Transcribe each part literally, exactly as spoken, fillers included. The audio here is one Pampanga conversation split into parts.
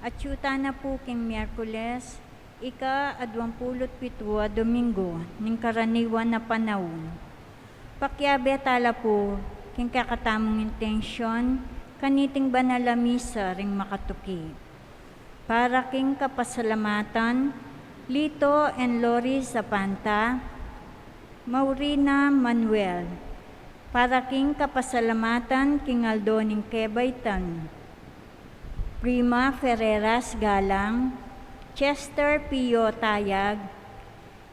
Atyu tana pu king Miyerkules, ika-adwampulu't pitu a Domingo ning karaniwan a panaun. Pakiabe tala pu king kekatamung intensyon kaniting banal a misa ring makatuki. Para king kapasalamatan Lito and Lori Zapanta, Maurina Manuel. Para king kapasalamatan king aldo ning kebaitan, Prima Ferreras Galang, Chester Pio Tayag,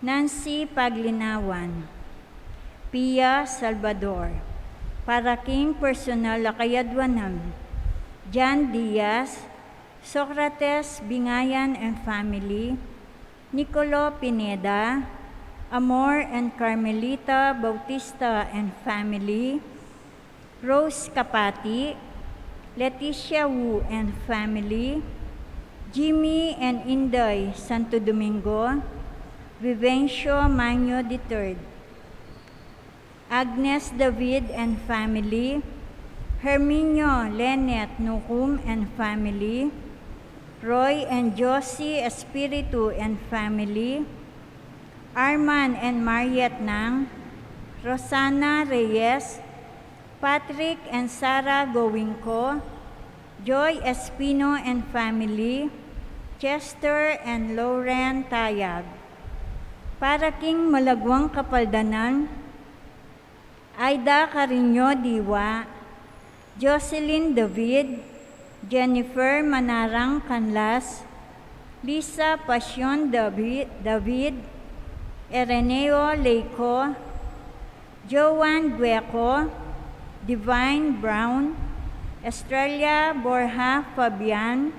Nancy Paglinawan, Pia Salvador. Para king personal a kayadwanan, Jan Diaz, Socrates Bingayan and family, Nicolo Pineda, Amor and Carmelita Bautista and family, Rose Capati, Leticia Wu and family, Jimmy and Inday Santo Domingo, Vivencio Manyo the third, Agnes David and family, Herminio Lenet Nucum and family, Roy and Josie Espiritu and family, Arman and Mariet Nang, Rosana Reyes, Patrick and Sarah Gowingco, Joy Espino and family, Chester and Lauren Tayag. Para king malagwang kapaldanan, Aida Carino Diwa, Jocelyn David, Jennifer Manarang Canlas, Lisa Pasion David, David, Ereneo Leico, Joan Gueco, Divine Brown, Estrella Borja Fabian,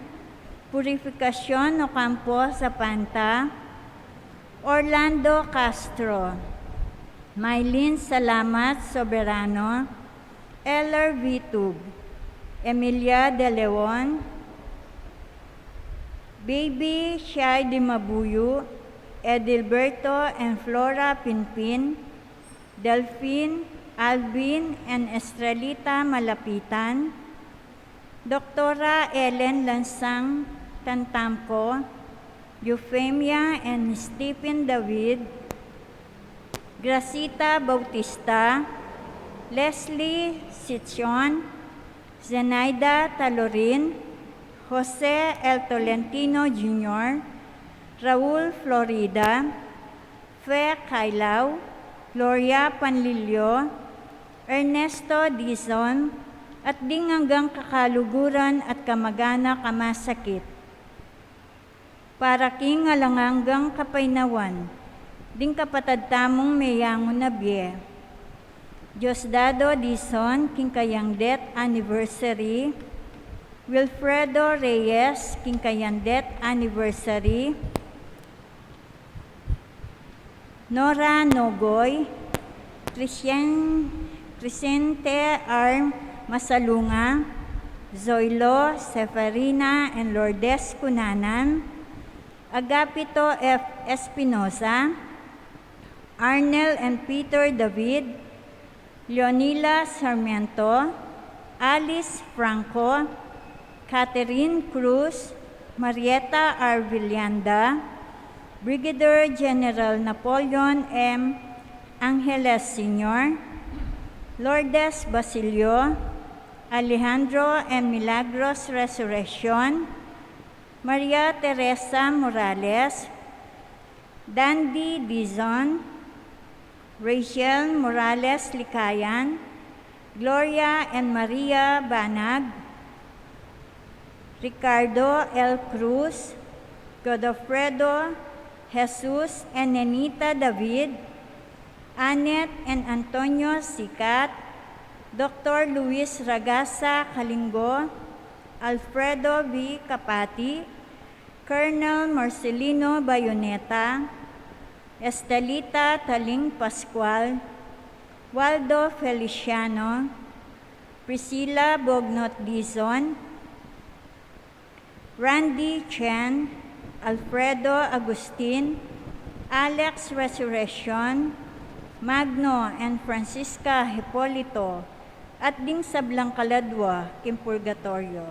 Purificacion Ocampo Zapanta, Orlando Castro, Mylene Salamat Soberano, Eller Vitug, Emilia De Leon, Baby Shai Dimabuyu, Edilberto and Flora Pinpin, Delfin, Alvin and Estrelita Malapitan, Doktora Ellen Lansang Tantamco, Eufemia and Stephen David, Gracita Bautista, Leslie Sichon, Zenaida Talorin, Jose El Tolentino Junior, Raul Florida, Fe Kailau, Gloria Panlilio, Ernesto Dizon, at ding anggang kakaluguran at kamag-anak a masakit. Para king alang anggang kapaynawan ding kapatad tamung meyangu na bie, Diosdado Dizon, king kayang death anniversary, Wilfredo Reyes, king kayang death anniversary, Nora Nogoy, Crescen-, Crescente R. Masalunga, Zoilo, Seferina and Lourdes Cunanan, Agapito F. Espinosa, Arnel and Peter David, Leonila Sarmiento, Alice Franco, Catherine Cruz, Marietta R. Villanda, Brigadier General Napoleon M. Angeles Senior, Lourdes Basilio, Alejandro M. Milagros Resurreccion, Maria Teresa Morales, Dandy Dizon, Rachel Morales Likayan, Gloria and Maria Banag, Ricardo L. Cruz, Godofredo Jesus and Nenita David, Annette and Antonio Sicat, Doktor Luis Ragasa Kalingo, Alfredo V. Capati, Colonel Marcelino Bayoneta, Estelita Taling Pascual, Waldo Feliciano, Priscilla Bognot Dizon, Randy Chen, Alfredo Agustin, Alex Resurreccion, Magno and Francisca Hipolito, at ding sablang kaladwa king purgatoryo.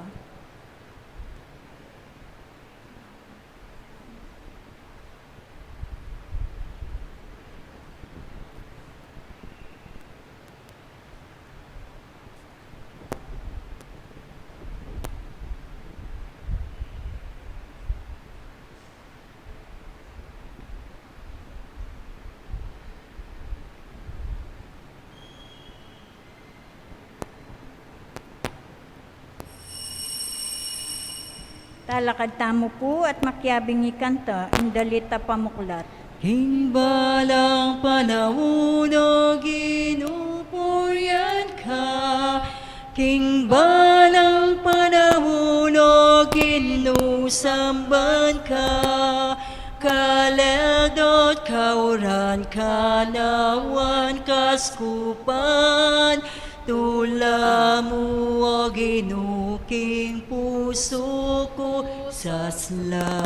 Talakad tamu pu at makiabing ikanta ing dalit a pamuklat. King balang panaun, O Ginu, purian ka. King balang panaun, O Ginu, samban ka. Kaladot kauran kanawan kaskupan, tula mu, O Ginu, king pusu ku sasla.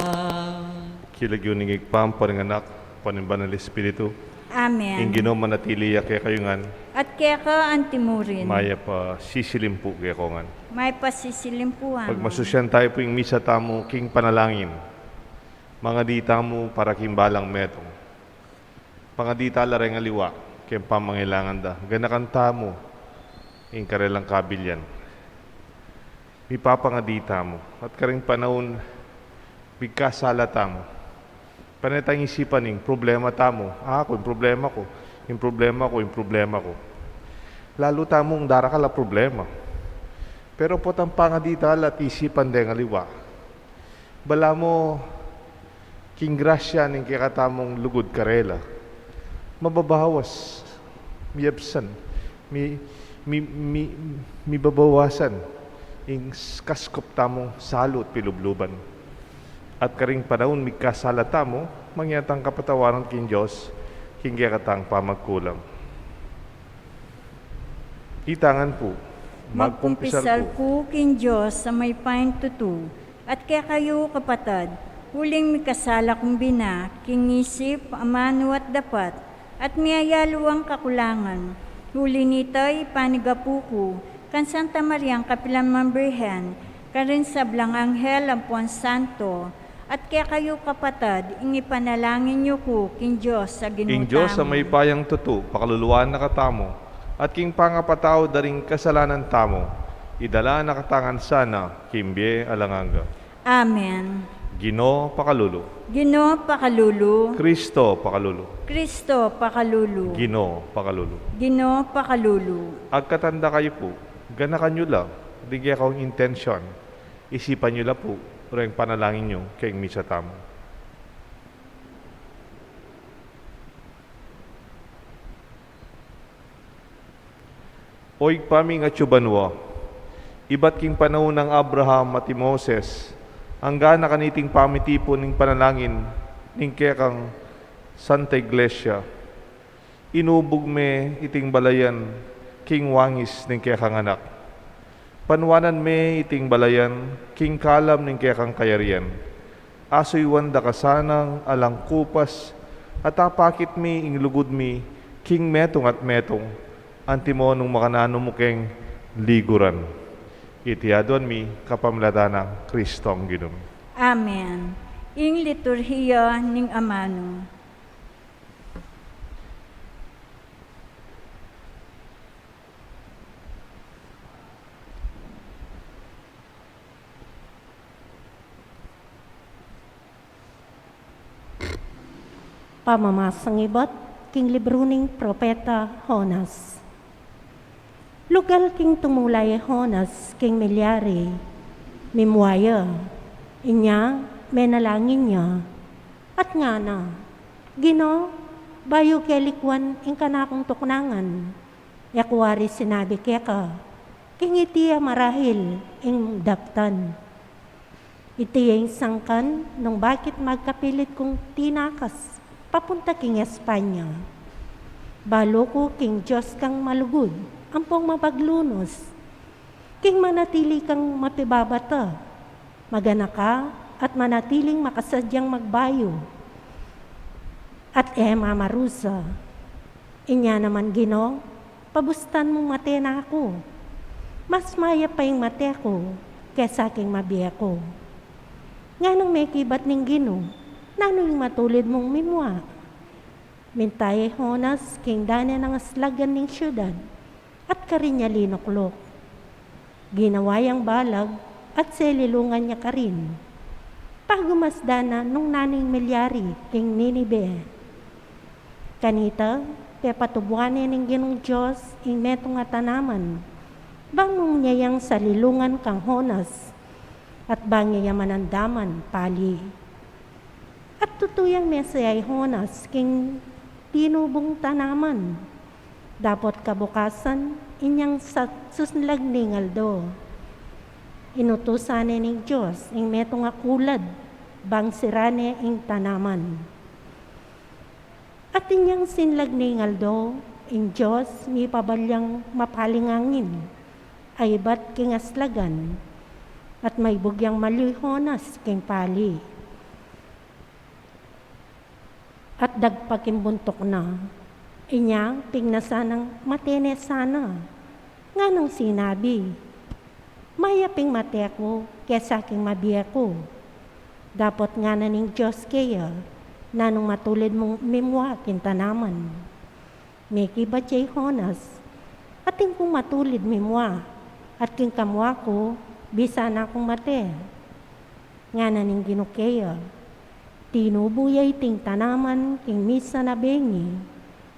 King lagyu ning Ibpa, ampo ning Anak, ampo ning Banal Espiritu. Amen. Ing Ginu manatili ya kekayu ngan. At keka antimurin. Mayap a sisilim pu keko ngan. Mayap a sisilim pu, Among. Pagmasusyan tamu pu ing misa tamu king panalangin. Mangadi tamu para king balang metung. Pangadi tala reng aliwa king pamangailangan da. Ganakan tamu ing karelang kabilian. Mipapangadi tamu. At karing panaun, migkasala tamu. Pane tang isipan ing problema tamu. Ah, aku, ing problema ku. Ing problema ku, ing problema ku. Lalu tamung darakal a problema. Pero potang pangadi tala at isipan deng aliwa. Balamu king grasya ning kekatamung lugud karela, mababawas, miyabsan, mi, mi, mi, mibabawasan ing s-, kaskup tamung salu at pilubluban. At karing panaun migkasala tamu, mangyan tang kapatawaran king Dios king kekatang pamagkulang. Ita ngan pu. Magkumpisal ku king Dios a mayupayang tutu, at kekayu, kapatad, uling mikasala kung bina king isip, amanu at dapat, at miyayaluang kakulangan. Uli nita, ipanigapu ku kang Santa Mariang kapilan man Birhen, karing sablang anghel ampon santo, at kekayu, kapatad, ing ipanalangin yu ku king Dios a Ginu tamu. Ing Dios a mayupayang tutu, pakaluluan na katamu, at king pangapatawad da ring kasalanan tamu, idala na katamu ngan sana king bie alang angga. Amen. Ginu, pakalulu. Ginu, pakalulu. Kristo, pakalulu. Kristo, pakalulu. Ginu, pakalulu. Ginu, pakalulu. Agkatan da kayu pu, ganakan yu la ding kekayung intensyon. Isipan yu la pu reng panalangin yu king misa tamu. O Ibpa ming atsu banua, ibat king panaun nang Abraham at i Moses, angga na kaniting pamitipun ning panalangin ning kekang Santa Iglesia. Inubug me iting balayan king wangis ning kekang Anak. Panuanan me iting balayan king kalam ning kekang kayarian. Asuyuan da ka sanang alang kupas, at apakit mi ing lugud mi king metung at metung, antimo nung makananu mu keng liguran. Iti aduan mi kapamilatan nang Kristong Ginu mi. Amen. Ing liturhiya ning amanu. Pamamasang ibat king libru ning propeta Jonas. Lugal king tumulay i Jonas king milyari, mimua ya, inya menalangin ya, at ngana, Ginu, bayu ke likuan ing kanakung tuknangan, e ku wari sinabi keka, king iti a marahil ing daptan. Iti ya ing sangkan nung bakit magkapilit kung tinakas papunta king Espanya. Balu ku king Dios kang malugud ampong mabaglunus, king manatili kang mapibabata, magana ka at manatiling makasadyang magbayu, at e mamarusa. Inya naman, Ginu, pabustan mung mate na ku. Mas mayap pa ing mate ku kesa king mabie ku. Nganang mekibat ning Ginu, nanu ing matulid mung mimua? Minta ya i Jonas king dane nang aslagan ning siudad, at karin ya linukluk. Ginawa yang balag at selilungan ya karin. Pagumasdan na nung nanu ing milyari king Ninive. Kanita, pepatubuan ne ning Ginung Dios ing metung a tanaman, ban nung nia yang salilungan kang Jonas, at bang iya manandaman pali. At tutu yang mese i Jonas king tinubung tanaman. Dapot kabukasan, inyang sa-, susunlag ning aldo, inutusan ne ning Dios ing metung a ulad bang sira ne ing tanaman. At inyang sinlag ning aldo, ing Dios mipabalyang mapaling angin a ibat king aslagan, at maibug yang malihu i Jonas king pali. At dagpa king buntuk na, inya pignasan nang mate ne sana. Nganang sinabi, "Mayap ing mate ku kesa king mabie ku." Dapot ngana ning Dios keya, "Nanung matulid mung mimua king tanaman?" Mekibat ya i Jonas, "Atin kung matulid mimua, at king kamua ku, bisa na kung mate." Ngana ning Ginu keya, "Tinubu ya iting tanaman king misan a bengi,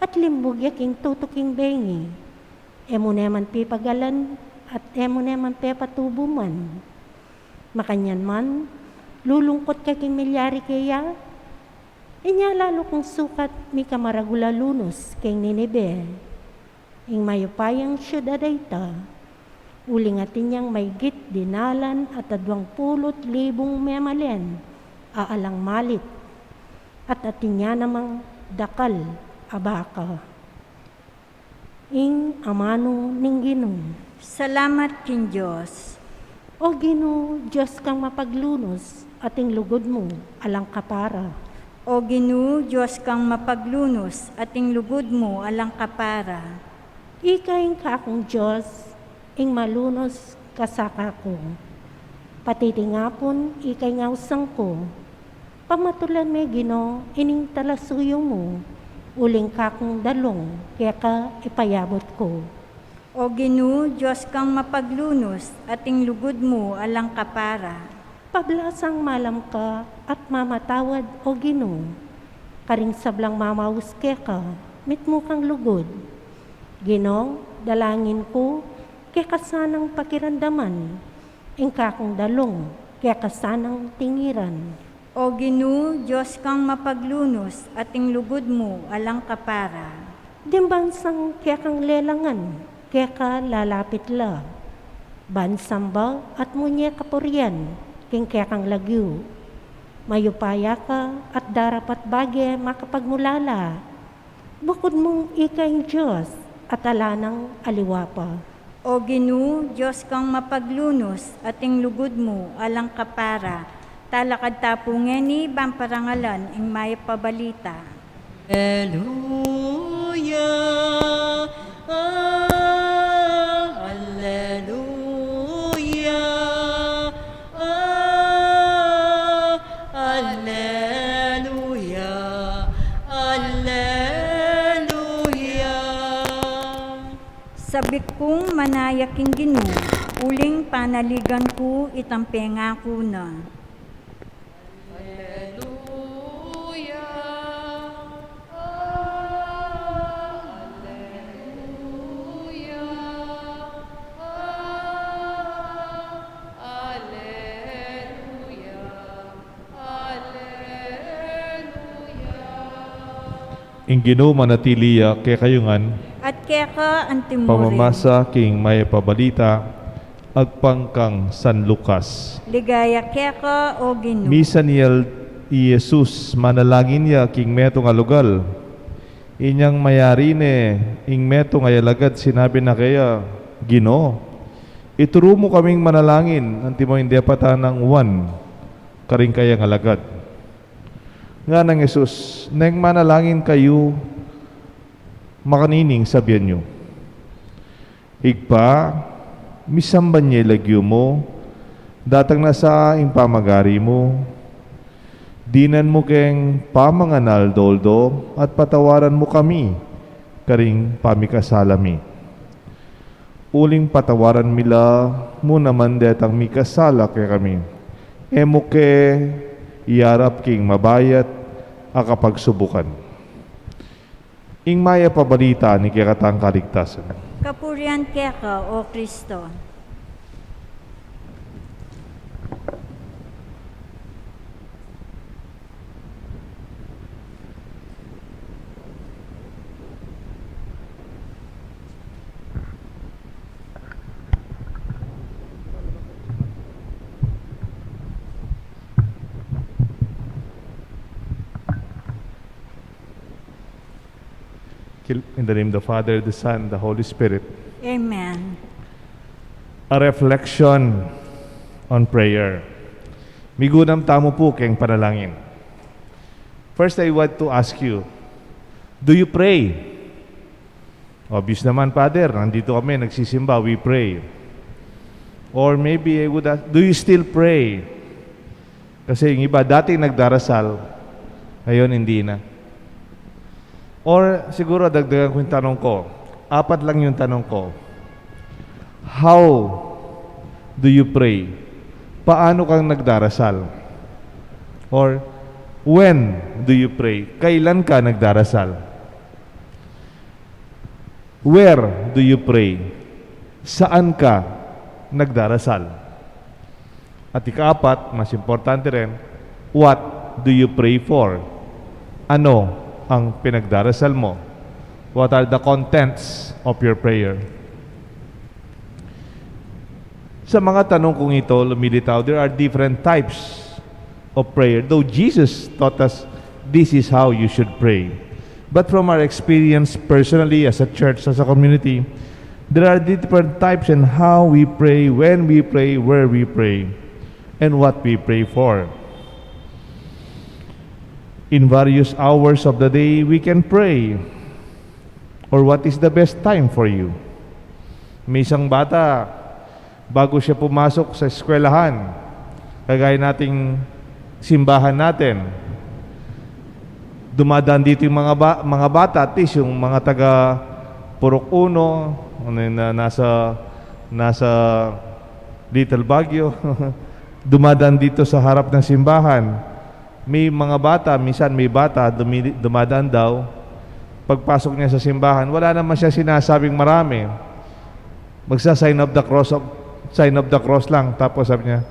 at limbug ya king tutuking bengi. E mu ne man pipagalan, at e mu ne man pepatubu man. Makanyan man, lulungkut ka king milyari keya?" Inya lalu kung sukat mika maragul a lunus king Ninive, ing mayupayang siudad a ita, uling atin yang maigit dinalan at aduang pulu't libung memalen a alang malit, at atin ya namang dakal a baka. Ing amanu ning Ginu. Salamat king Dios. O Ginu, Dios kang mapaglunus, at ing lugud mu alang kapara. O Ginu, Dios kang mapaglunus, at ing lugud mu alang kapara. Ika ing kakung Dios, ing malunus kasakaku. Patitingapun ika ing ausang ku. Pamatulan me, Ginu, ining talasuyu mu, uling kakung dalung keka ipayabut ku. O Ginu, Dios kang mapaglunus, at ing lugud mu alang kapara. Pablasang malam ka at mamatawad, O Ginu, karing sablang mamaus keka, mitmu kang lugud. Ginung, dalangin ku, keka sanang pakiramdaman, ing kakung dalung, keka sanang tingiran. O Ginu, Dios kang mapaglunus, at ing lugud mu alang kapara. Dimban sang kekang lelangan, keka lalapit la. Ban samba at munye kapurian king kekang lagyu. Mayupaya ka at darapat bage makapagmulala. Bukud mung ika ing Dios at ala nang aliwa pa. O Ginu, Dios kang mapaglunus, at ing lugud mu alang kapara. Talakad ta pu ngeni ban parangalan ing mayap a balita. Alleluia, ah, alleluia, ah, alleluia, alleluia. Sabik kung manaya king Ginu, uling panaligan ku itang pengaku na. Alleluia. Ah, alleluia. Ah, alleluia. Alleluia. Ing Ginu manatili ya kekayu ngan. At keka antimurin. Pamamasa king mayap a balita agpang kang San Lucas. Ligaya keka, O Ginu. Misan yel i Jesus manalangin ya king metung a lugal. Inyang mayari ne ing metung a alagad, sinabi na keya, "Ginu, ituru mu kaming manalangin antimo ing depatan nang Juan karing kayang alagad." Ngana nang Jesus, "Neng manalangin kayu, makanini ing sabian yu? Ibpa, misamban ya ing lagyu mu, datang na sa ing pamagari mu, dinan mu keng pamangan aldo-aldo, at patawaran mu kami karing pamikasala mi. Uling patawaran mi la mu naman detang mikasala kekami. E mu ke iarap king mabayat a kapagsubukan." Ing mayap a balita ning kekatang kaligtasan. Kapurian keka, O Kristo. In the name of the Father, the Son, the Holy Spirit. Amen. A reflection on prayer. Migunam tamu pu keng panalangin. First, I want to ask you, do you pray? Obvious naman, Father, nandito kami, nagsisimba, we pray. Or maybe I would ask, do you still pray? Kasi yung iba, dati nagdarasal, ngayon hindi na. Or siguro, dagdagan ko yung tanong ko. Apat lang yung tanong ko. How do you pray? Paano kang nagdarasal? Or when do you pray? Kailan ka nagdarasal? Where do you pray? Saan ka nagdarasal? At ikaapat, mas importante rin, what do you pray for? Ano ang pinagdarasal mo? What are the contents of your prayer? Sa mga tanong kong ito, lumilitaw, there are different types of prayer. Though Jesus taught us this is how you should pray. But from our experience personally as a church, as a community, there are different types in how we pray, when we pray, where we pray, and what we pray for. In various hours of the day, we can pray. Or what is the best time for you? May isang bata, bago siya pumasok sa eskwelahan, kagaya nating simbahan natin, dumadaan dito yung mga, ba- mga bata, at least yung mga taga Purok Uno, ano yun, na nasa, nasa Little Baguio, dumadaan dito sa harap ng simbahan. May mga bata, minsan may bata, dumi- dumadaan daw. Pagpasok niya sa simbahan, wala naman siya sinasabing marami. Magsa-sign of the cross, of, sign of the cross lang. Tapos sabi niya,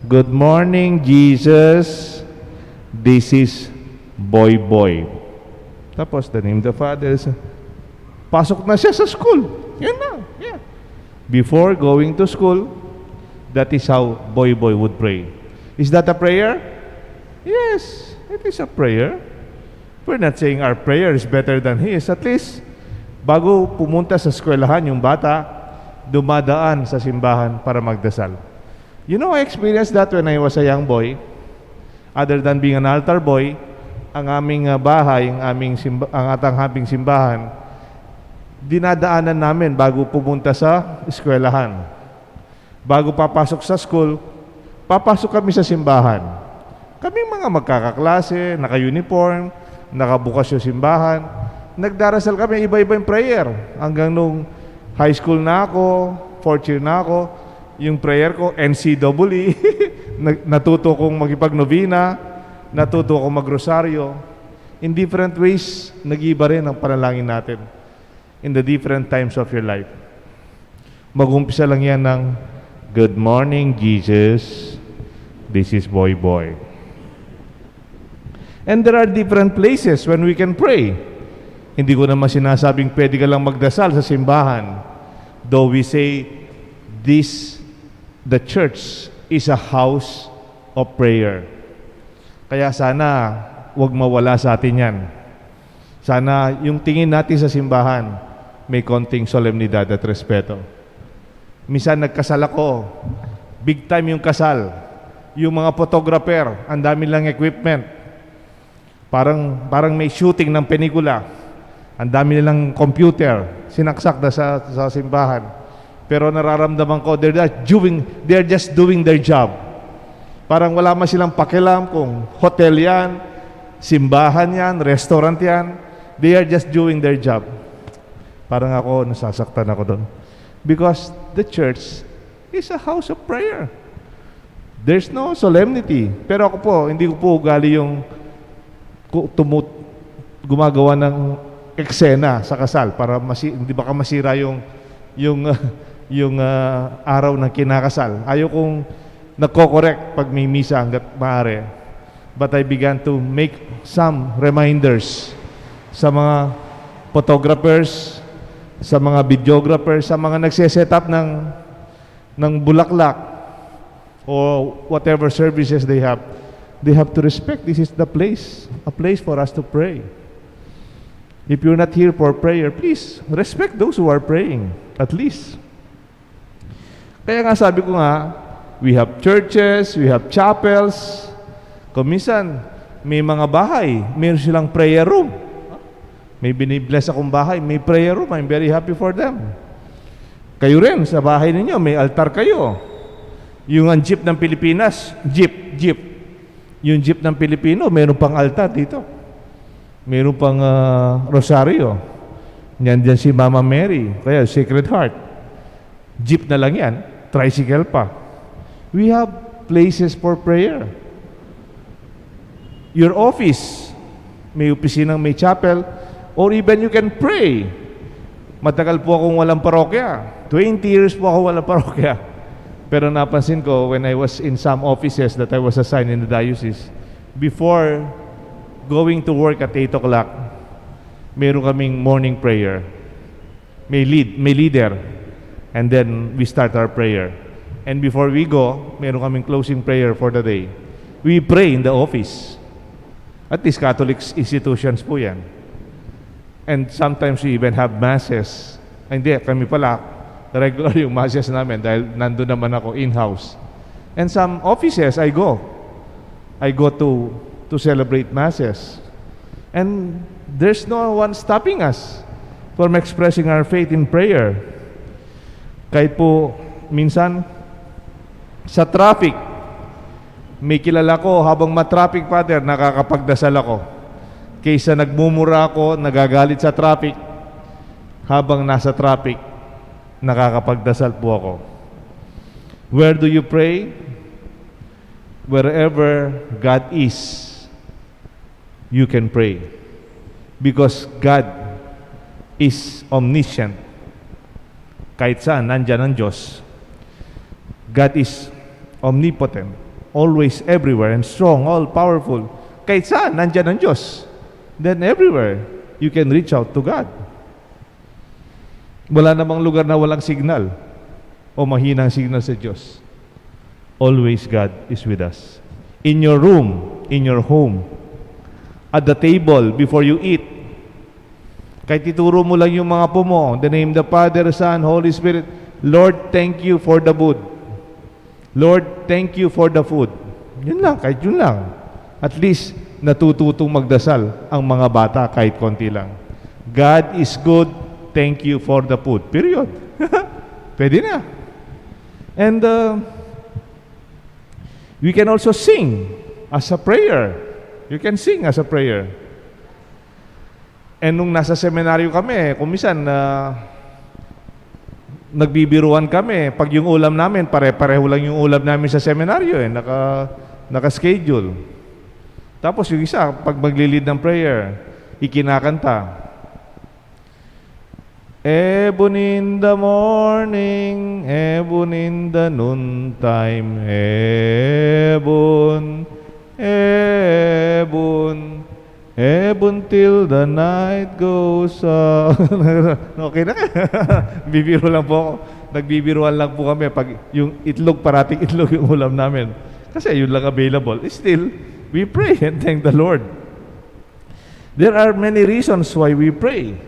"Good morning, Jesus. This is Boy Boy." Tapos, "The name of the Father." Pasok na siya sa school. Yan na. Yeah. Before going to school, that is how Boy Boy would pray. Is that a prayer? Yes, it is a prayer. We're not saying our prayer is better than his. At least, bago pumunta sa eskwelahan yung bata, dumadaan sa simbahan para magdasal. You know, I experienced that when I was a young boy. Other than being an altar boy, ang aming, ah, bahay, ang aming simba- ang atang haping simbahan, dinadaanan namin bago pumunta sa eskwelahan. Bago papasok sa school, papasok kami sa simbahan. Kaming mga magkakaklase, naka-uniform, nakabukas yung simbahan. Nagdarasal kami, iba-iba yung prayer. Hanggang nung high school na ako, fourth year na ako, yung prayer ko, N C double E. Nag- natuto kong makipagnovena, natuto kong magrosaryo. In different ways, nag-iba rin ang panalangin natin in the different times of your life. Mag-umpisa lang yan ng, "Good morning, Jesus. This is Boy Boy." And there are different places when we can pray. Hindi ko naman sinasabing pwede ka lang magdasal sa simbahan. Though we say this, the church is a house of prayer. Kaya sana wag mawala sa atin yan. Sana yung tingin natin sa simbahan, may konting solemnidad at respeto. Minsan nagkasal ako, big time yung kasal. Yung mga photographer, ang dami lang equipment. Parang, parang may shooting ng pelikula. Ang dami nilang computer, sinaksak na sa, sa simbahan. Pero nararamdaman ko, they're just doing, they're just doing their job. Parang wala man silang pakialam kung hotel yan, simbahan yan, restaurant yan. They are just doing their job. Parang ako, nasasaktan ako doon. Because the church is a house of prayer. There's no solemnity. Pero ako po, hindi ko po ugali yung ku- tumut- gumagawa ng eksena sa kasal para masi- hindi baka masira yung yung yung ah, araw ng kinakasal. Ayokong nagko-correct pag may misa hanggat maaari. But I began to make some reminders sa mga photographers, sa mga videographers, sa mga nagse-set up ng ng bulaklak or whatever services they have, they have to respect this is the place, a place for us to pray. If you're not here for prayer, please respect those who are praying, at least. Kaya nga sabi ko nga, we have churches, we have chapels. Kung minsan, may mga bahay, meron silang prayer room. May binibless akong bahay, may prayer room. I'm very happy for them. Kayo rin, sa bahay ninyo, may altar kayo. Yung ang jeep ng Pilipinas, jeep, jeep. Yung jeep ng Pilipino, meron pang altar dito. Meron pang ah, rosaryo. Nandyan si Mama Mary, kaya Sacred Heart. Jeep na lang yan, tricycle pa. We have places for prayer. Your office, may opisinang may chapel, or even you can pray. Matagal po akong walang parokya. Twenty years po ako walang parokya. Pero napansin ko, when I was in some offices that I was assigned in the diocese, before going to work at eight o'clock, meron kaming morning prayer. May lead, may leader. And then we start our prayer. And before we go, meron kaming closing prayer for the day. We pray in the office. At least Catholic institutions po yan. And sometimes we even have masses. Ay, hindi, kami pala, regular yung masses namin dahil nandun naman ako in-house. And some offices, I go. I go to, to celebrate masses. And there's no one stopping us from expressing our faith in prayer. Kahit po minsan, sa traffic, may kilala ko, habang ma-traffic, Father, nakakapagdasal ako. Kaysa nagmumura ako, nagagalit sa traffic, habang nasa traffic, nakakapagdasal po ako. Where do you pray? Wherever God is, you can pray. Because God is omniscient. Kahit saan, nandyan ang Diyos. God is omnipotent, always everywhere and strong, all-powerful. Kahit saan, nandyan ang Diyos. Then everywhere, you can reach out to God. Wala namang lugar na walang signal o mahinang signal sa Diyos. Always God is with us. In your room, in your home, at the table, before you eat, kahit ituro mo lang yung mga apo mo, in the name of the Father, Son, Holy Spirit, Lord, thank you for the food. Lord, thank you for the food. Yun lang, kahit yun lang. At least, natututong magdasal ang mga bata kahit konti lang. God is good, thank you for the food. Period. Pwede na. And uh, we can also sing as a prayer. You can sing as a prayer. And nung nasa seminaryo kami, kung minsan, ah, nagbibiruan kami, pag yung ulam namin, pare-pareho lang yung ulam namin sa seminaryo, eh, naka, naka-schedule. Tapos yung isa, pag magli-lead ng prayer, ikinakanta, "Ebon in the morning, ebon in the noontime, ebon, ebon, ebon till the night goes out." Okay na ka. Bibiro lang po ako. Nagbibiruan lang po kami pag yung itlog, parating itlog yung ulam namin. Kasi yun lang available. Still, we pray and thank the Lord. There are many reasons why we pray.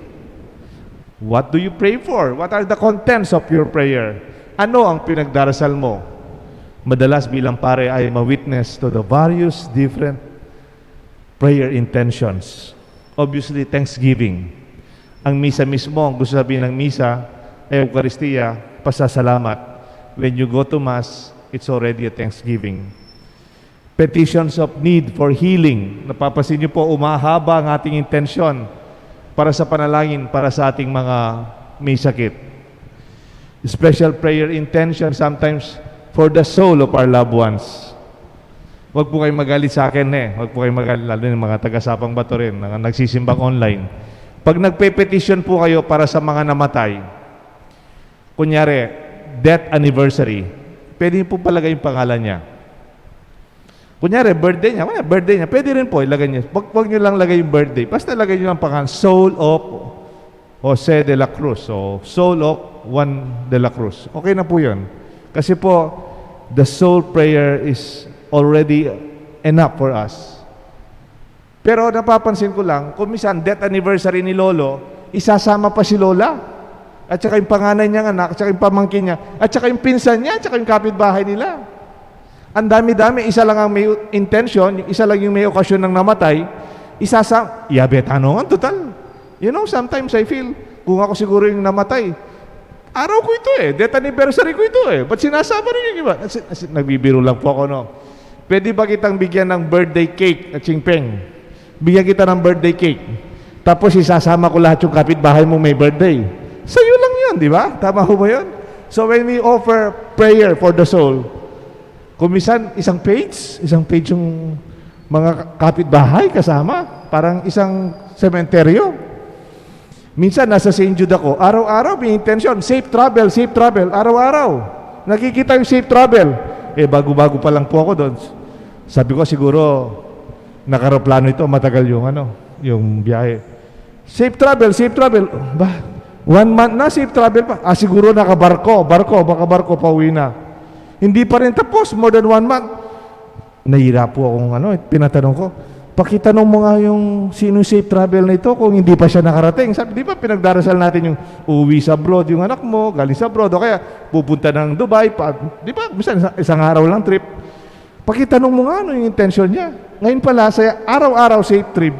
What do you pray for? What are the contents of your prayer? Ano ang pinagdarasal mo? Madalas bilang pare ay ma-witness to the various different prayer intentions. Obviously, thanksgiving. Ang misa mismo, ang gusto sabihin ng misa, ay Eucharistia, pasasalamat. When you go to Mass, it's already a thanksgiving. Petitions of need for healing. Napapansin niyo po, umahaba ang ating intensyon para sa panalangin para sa ating mga may sakit. Special prayer intention sometimes for the soul of our loved ones. Huwag po kayong magalit sa akin, eh. Huwag po kayong magalit, lalo yung mga taga Sapang Bato rin, na nagsisimbang online. Pag nagpe-petition po kayo para sa mga namatay, kunyari, death anniversary, pwede niyo po palagay yung pangalan niya. Kunyari, birthday niya. Kunyari, birthday niya. Pwede rin po, ilagay niyo. Wag, wag niyo lang lagay yung birthday. Basta lagay niyo lang pangalan, Soul of Jose de la Cruz. O Soul of Juan de la Cruz. Okay na po yun. Kasi po, the soul prayer is already enough for us. Pero napapansin ko lang, kung minsan death anniversary ni Lolo, isasama pa si Lola. At saka yung panganay niyang anak, at saka yung pamangkin niya, at saka yung pinsan niya, at saka yung kapitbahay nila. Ang dami-dami, isa lang ang may intention, isa lang yung may okasyon ng namatay, isasama, yabe tano nga, total. You know, sometimes I feel, kung ako siguro yung namatay, araw ko ito eh, death anniversary ko ito eh, ba't sinasama rin yung iba? As in, as in, nagbibiro lang po ako, no? Pwede ba kitang bigyan ng birthday cake at singpeng? Bigyan kita ng birthday cake. Tapos isasama ko lahat yung kapitbahay mo may birthday. Sa'yo lang yun, di ba? Tama ho ba yun? So when we offer prayer for the soul, kung minsan isang page, isang page yung mga kapitbahay kasama, parang isang sementeryo. Minsan nasa Saint Jude ako, araw-araw may intention, "Safe travel, safe travel," araw-araw. Nakikita yung safe travel. Eh, bago-bago pa lang po ako doon. Sabi ko, "Siguro nakaroplano ito, matagal yung ano, yung biyahe." "Safe travel, safe travel." Ba, one month na, safe travel pa. "Ah, siguro nakabarko, barko, baka barko, pauwi na." Hindi pa rin tapos, more than one month. Nahira po akong ano, pinatanong ko, "Pakitanong mo nga yung sino safe travel na ito kung hindi pa siya nakarating." Sabi, di ba pinagdarasal natin yung uuwi sa abroad, yung anak mo, galing sa abroad, o kaya pupunta ng Dubai, pa, di ba, minsan isang, isang araw lang trip. Pakitanong mo nga ano yung intention niya. Ngayon pala, sa araw-araw safe trip,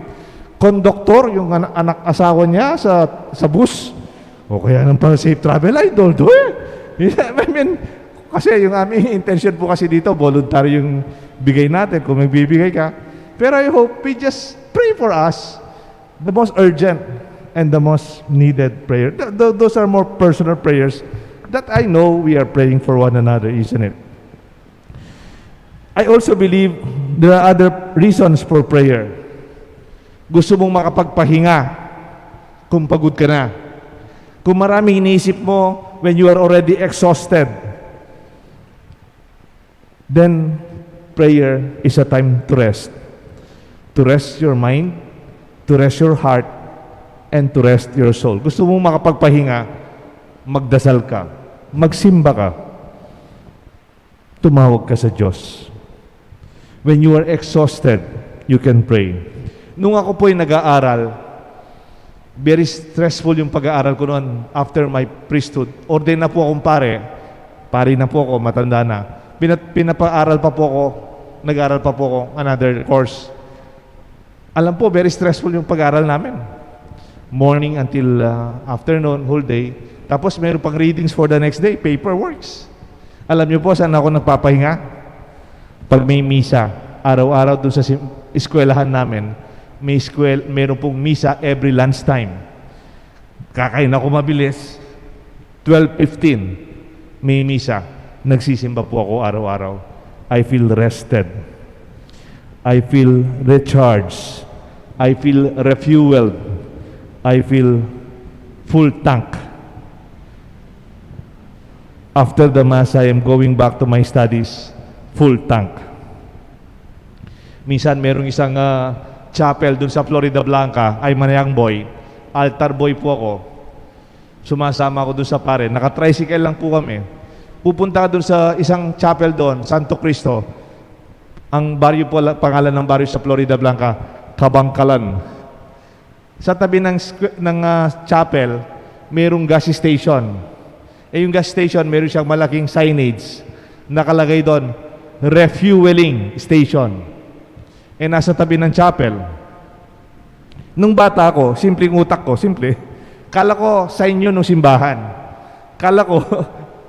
konduktor, yung anak, anak asawa niya sa, sa bus, o kaya nang pala safe travel, idol to eh. I mean, kasi yung aming intention po kasi dito, voluntary yung bigay natin kung magbibigay ka. Pero I hope we just pray for us, the most urgent and the most needed prayer. Th- th- those are more personal prayers that I know we are praying for one another, isn't it? I also believe there are other reasons for prayer. Gusto mong makapagpahinga kung pagod ka na. Kung maraming iniisip mo when you are already exhausted, then prayer is a time to rest. To rest your mind, to rest your heart, and to rest your soul. Gusto mong makapagpahinga, magdasal ka, magsimba ka, tumawag ka sa Diyos. When you are exhausted, you can pray. Nung ako po'y nag-aaral, very stressful yung pag-aaral ko noon after my priesthood. Ordain na po akong pare. Pare na po ako, matanda na. Pina-, pinapaaral pa po ako, nag-aaral pa po ako, another course. Alam po, very stressful yung pag-aaral namin. Morning until, ah, afternoon, whole day. Tapos meron pang readings for the next day, paperworks. Alam niyo po saan ako nagpapahinga? Pag may misa, araw-araw dun sa sim-, eskwelahan namin, may eskwel-, meron pong misa every lunchtime. Kakain ako mabilis, twelve fifteen, may misa. Nagsisimba po ako araw-araw. I feel rested. I feel recharged. I feel refueled. I feel full tank. After the Mass, I am going back to my studies, full tank. Minsan, merong isang, ah, chapel dun sa Floridablanca, ay, Manayang Boy, altar boy po ako. Sumasama ako dun sa pare. Naka-tricycle lang po kami. Pupunta ka dun sa isang chapel doon, Santo Cristo. Ang baryo po, pangalan ng baryo sa Floridablanca, Kabangkalan. Sa tabi ng squ-, ng, ah, chapel, mayroong gas station. Eh, yung gas station, meron siyang malaking signage. Nakalagay doon, "Refueling station." Eh, nasa tabi ng chapel. Nung bata ako, simpleng utak ko, simple. Kala ko, sign yun ng simbahan. Kala ko,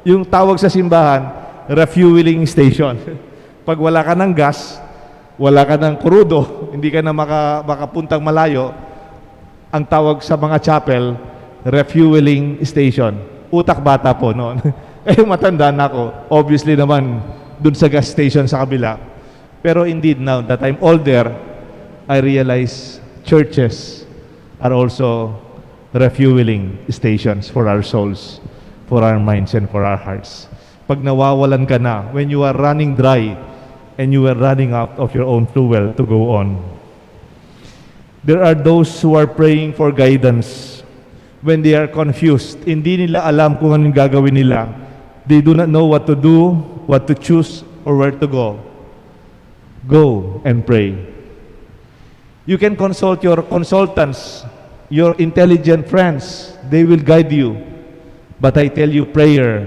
yung tawag sa simbahan, refueling station. Pag wala ka ng gas, wala ka ng krudo, hindi ka na maka-, makapuntang malayo, ang tawag sa mga chapel, refueling station. Utak bata po noon. Eh, matanda na ako. Obviously naman, dun sa gas station sa kabila. Pero indeed, now that I'm older, I realize churches are also refueling stations for our souls, for our minds, and for our hearts. Pag nawawalan ka na, when you are running dry and you are running out of your own fuel to go on. There are those who are praying for guidance when they are confused. Hindi nila alam kung anong gagawin nila. They do not know what to do, what to choose, or where to go. Go and pray. You can consult your consultants, your intelligent friends. They will guide you. But I tell you, prayer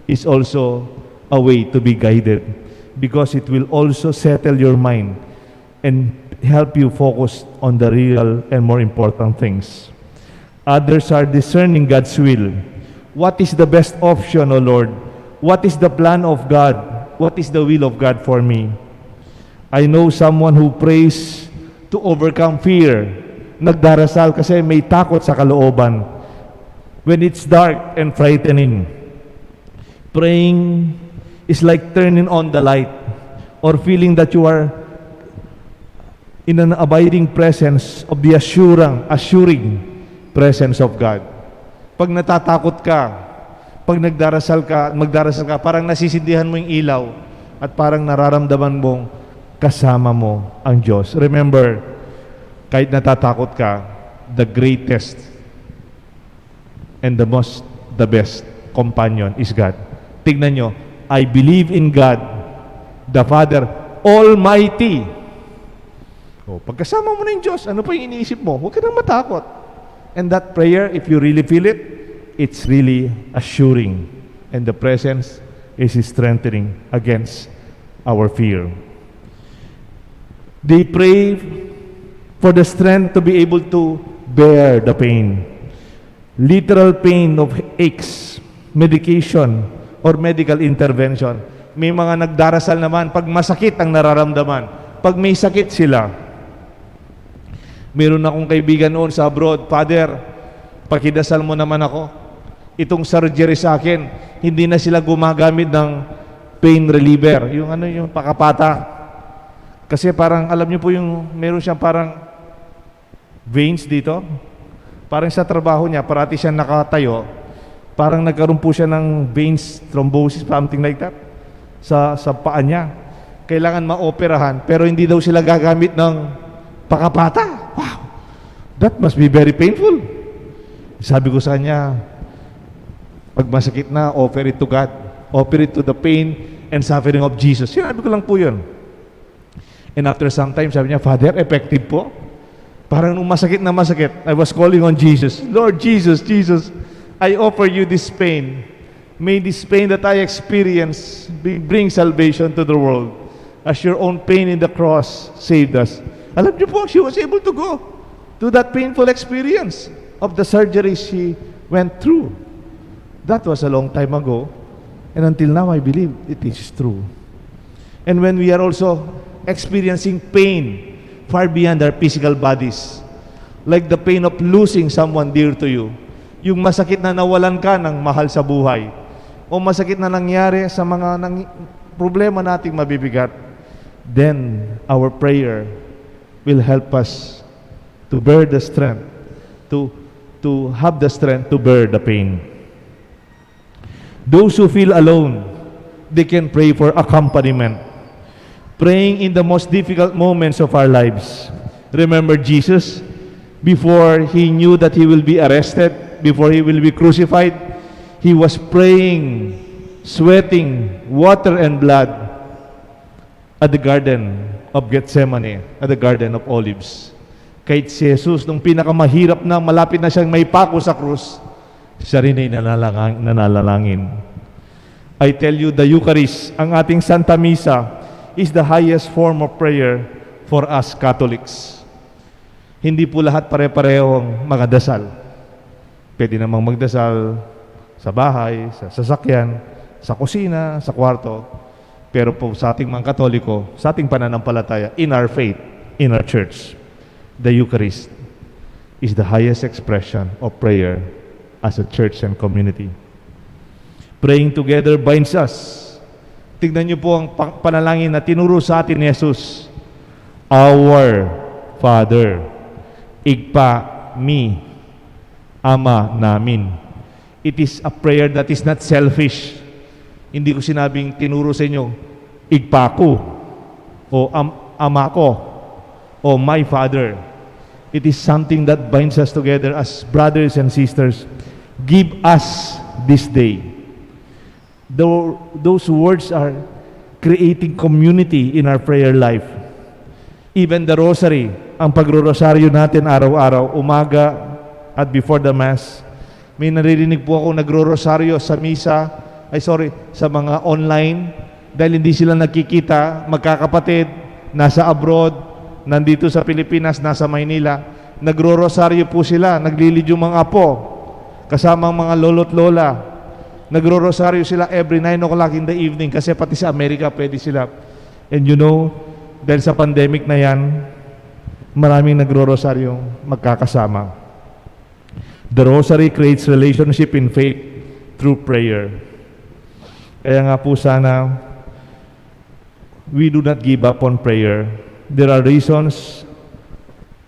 is also a way to be guided, because it will also settle your mind and help you focus on the real and more important things. Others are discerning God's will. What is the best option, O Lord? What is the plan of God? What is the will of God for me? I know someone who prays to overcome fear. Nagdarasal kasi may takot sa kalooban. When it's dark and frightening, praying is like turning on the light or feeling that you are in an abiding presence of the assurang, assuring presence of God. Pag natatakot ka, pag nagdarasal ka, magdarasal ka, parang nasisindihan mo yung ilaw at parang nararamdaman mong kasama mo ang Diyos. Remember, kahit natatakot ka, the greatest and the most, the best companion is God. Tingnan nyo, "I believe in God, the Father Almighty." O, pagkasama mo na yung Diyos, ano pa yung iniisip mo? Huwag ka nang matakot. And that prayer, if you really feel it, it's really assuring. And the presence is strengthening against our fear. They pray for the strength to be able to bear the pain. Literal pain of aches, medication, or medical intervention. May mga nagdarasal naman pag masakit ang nararamdaman. Pag may sakit sila. Meron akong kaibigan noon sa abroad, "Father, pakidasal mo naman ako. Itong surgery sa akin, hindi na sila gumagamit ng pain reliever." Yung ano, yung pakapata. Kasi parang, alam niyo po yung, meron siyang parang veins dito. Parang sa trabaho niya, parati siyang nakatayo. Parang nagkaroon po siya ng veins thrombosis, something like that, sa, sa paa niya. Kailangan maoperahan, pero hindi daw sila gagamit ng pakapata. Wow! That must be very painful. Sabi ko sa kanya, "Pag masakit na, offer it to God. Offer it to the pain and suffering of Jesus." Sinabi ko lang po yun. And after some time, sabi niya, "Father, effective po." Parang nung masakit na masakit, I was calling on Jesus, "Lord Jesus, Jesus, I offer you this pain. May this pain that I experience be- bring salvation to the world, as your own pain in the cross saved us." Alam niyo po, she was able to go to that painful experience of the surgery she went through. That was a long time ago, and until now, I believe it is true. And when we are also experiencing pain far beyond our physical bodies, like the pain of losing someone dear to you, yung masakit na nawalan ka ng mahal sa buhay, o masakit na nangyari sa mga nang-, problema nating mabibigat, then our prayer will help us to bear the strength, to, to have the strength to bear the pain. Those who feel alone, they can pray for accompaniment. Praying in the most difficult moments of our lives. Remember Jesus, before he knew that he will be arrested, before he will be crucified, he was praying, sweating water and blood at the Garden of Gethsemane, at the Garden of Olives. Kahit si Jesus, nung pinakamahirap na, malapit na siyang maipaku sa krus, siya rin ay nanalanga-, nanalangin. I tell you, the Eucharist, ang ating Santa Misa, is the highest form of prayer for us Catholics. Hindi po lahat pare-parehong mga dasal. Pwede namang magdasal sa bahay, sa sasakyan, sa kusina, sa kwarto. Pero po sa ating mga Katoliko, sa ating pananampalataya, in our faith, in our church, the Eucharist is the highest expression of prayer as a church and community. Praying together binds us. Tignan niyo po ang pa- panalangin na tinuro sa atin ni Jesus. "Our Father," Ibpa mi, Ama namin. It is a prayer that is not selfish. Hindi ko sinabing tinuro sa inyo, "Ibpa ko," o am- "Ama ko," o "My Father." It is something that binds us together as brothers and sisters. "Give us this day." Tho- those words are creating community in our prayer life. Even the rosary, Ang pagrorosaryo natin araw-araw, umaga at before the Mass, may naririnig po ako nagro-rosaryo sa misa, ay, sorry, sa mga online, dahil hindi sila nagkikita, magkakapatid, nasa abroad, nandito sa Pilipinas, nasa Maynila, nagro-rosaryo po sila, naglilid yung mga apo, kasamang mga lolo't lola. Nagro-rosaryo sila every nine o'clock in the evening kasi pati sa Amerika pwede sila. And you know, dahil sa pandemic na yan, maraming nagro-rosaryong magkakasama. The rosary creates relationship in faith through prayer. Kaya nga po sana, we do not give up on prayer. There are reasons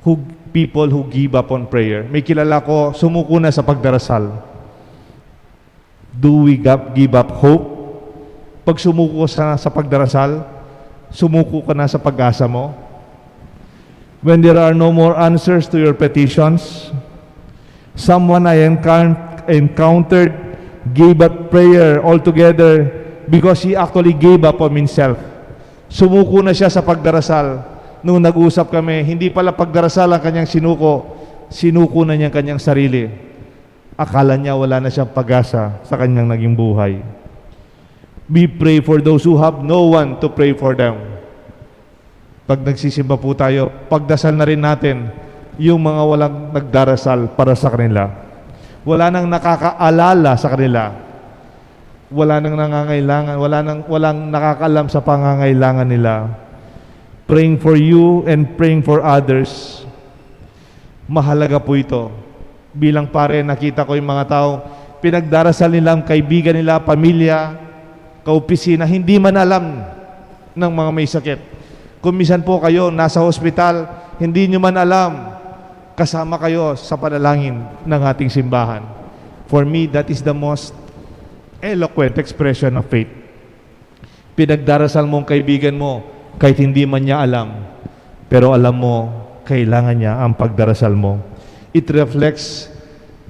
who people who give up on prayer. May kilala ko, sumuko na sa pagdarasal. Do we give up hope? Pag sumuko ka sa, sa pagdarasal, sumuko ka na sa pag-asa mo? When there are no more answers to your petitions, someone I encoun- encountered gave up prayer altogether because he actually gave up on himself. Sumuko na siya sa pagdarasal. Nung nag-usap kami, hindi pala pagdarasal ang kanyang sinuko, sinuko na niya ang kanyang sarili. Akala niya wala na siyang pag-asa sa kanyang naging buhay. We pray for those who have no one to pray for them. Pag nagsisimba po tayo, pagdasal na rin natin yung mga walang nagdarasal para sa kanila. Wala nang nakakaalala sa kanila. Wala nang nangangailangan, wala nang, walang nakakaalam sa pangangailangan nila. Praying for you and praying for others. Mahalaga po ito. Bilang pare, nakita ko yung mga tao, pinagdarasal nila ang kaibigan nila, pamilya, kaopisina, hindi man alam ng mga may sakit. Kung minsan po kayo nasa hospital, hindi nyo man alam, kasama kayo sa panalangin ng ating simbahan. For me, that is the most eloquent expression of faith. Pinagdarasal mo ang kaibigan mo kahit hindi man niya alam. Pero alam mo, kailangan niya ang pagdarasal mo. It reflects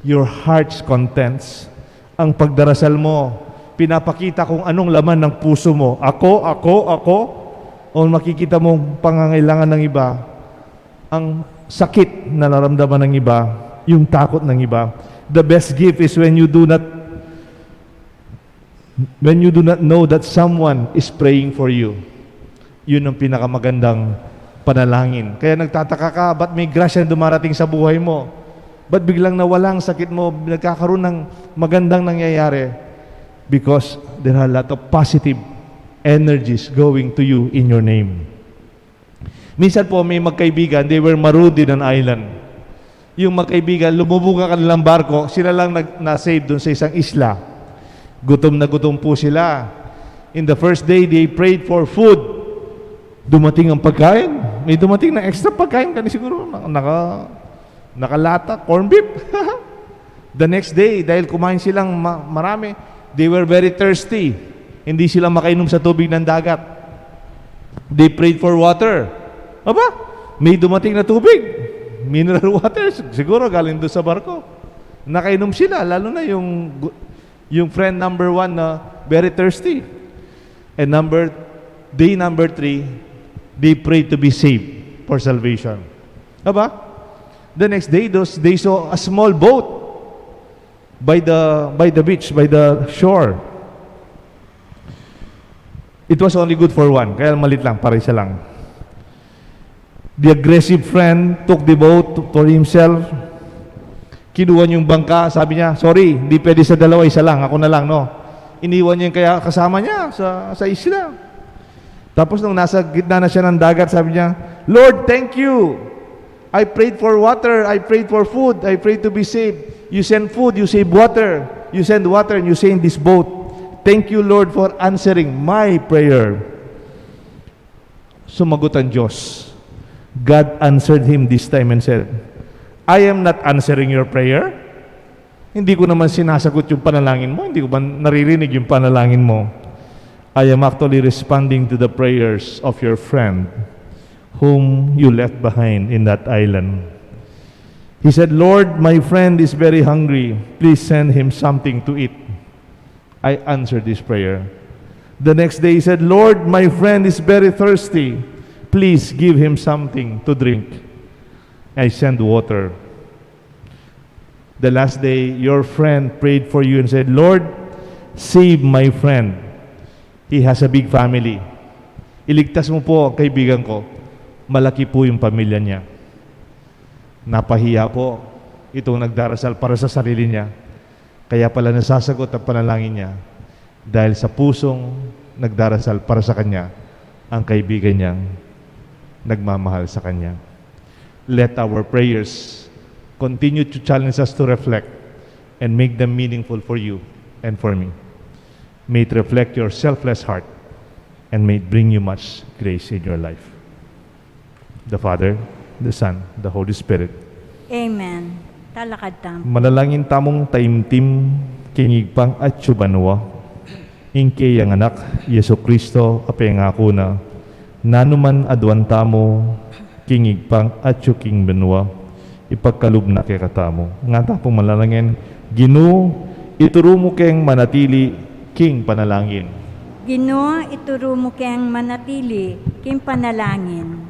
your heart's contents. Ang pagdarasal mo, pinapakita kung anong laman ng puso mo. Ako, ako, ako. O makikita mo ang pangangailangan ng iba. Ang sakit na naramdaman ng iba, yung takot ng iba. The best gift is when you do not when you do not know that someone is praying for you. Yun ang pinakamagandang panalangin. Kaya nagtataka ka, ba't may grasya dumarating sa buhay mo? Ba't biglang nawala ang sakit mo? Nagkakaroon ng magandang nangyayari. Because there are a lot of positive energies going to you in your name. Minsan po, may magkaibigan, they were marooned in an island. Yung magkaibigan, lumubog ang kanilang barko, sila lang nag- na-save dun sa isang isla. Gutom na gutom po sila. In the first day, they prayed for food. Dumating ang pagkain. May dumating na extra pagkain. Kani siguro, na- naka, nakalata, corned beef. The next day, dahil kumain silang ma- marami, they were very thirsty. Hindi sila makainom sa tubig ng dagat. They prayed for water. Aba, may dumating na tubig. Mineral water, sig- siguro galing doon sa barko. Nakainom sila, lalo na yung, gu- yung friend number one na very thirsty. And number, day number three, they prayed to be saved for salvation. Aba, the next day, those, they saw a small boat by the, by the beach, by the shore. It was only good for one. Kaya malit lang, para isa lang. The aggressive friend took the boat to- for himself. Kinuha niya yung bangka, sabi niya, "Sorry, hindi pwede sa dalawa, isa lang, ako na lang, no?" Iniwan niya yung kaya kasama niya sa, sa isla. Tapos nung nasa gitna na siya ng dagat, sabi niya, "Lord, thank you. I prayed for water, I prayed for food, I prayed to be saved. You send food, you save water. You send water, and you send this boat. Thank you, Lord, for answering my prayer." Sumagot ang Diyos. God answered him this time and said, "I am not answering your prayer. Hindi ko naman sinasagot yung panalangin mo. Hindi ko ba naririnig yung panalangin mo? I am actually responding to the prayers of your friend whom you left behind in that island." He said, "Lord, my friend is very hungry. Please send him something to eat." I answered this prayer. The next day he said, "Lord, my friend is very thirsty. Please give him something to drink." I send water. The last day, your friend prayed for you and said, "Lord, save my friend. He has a big family." Iligtas mo po ang kaibigan ko. Malaki po yung pamilya niya. Napahiya po itong nagdarasal para sa sarili niya. Kaya pala nasasagot ang panalangin niya dahil sa pusong nagdarasal para sa kanya ang kaibigan niyang nagmamahal sa kanya. Let our prayers continue to challenge us to reflect and make them meaningful for you and for me. May it reflect your selfless heart and may it bring you much grace in your life. The Father, the Son, the Holy Spirit. Amen. Talakad tamu. Manalangin tamung taimtim king Ibpang atsu banua, ing kayang Anak, Jesucristo, a pengaku na, nanu man aduan tamu king Ibpang atsu king banua, ipagkalub na kekatamu. Nga ta pung manalangin, Ginu, ituru mu keng manatili king panalangin. Ginu, ituru mu keng manatili king panalangin.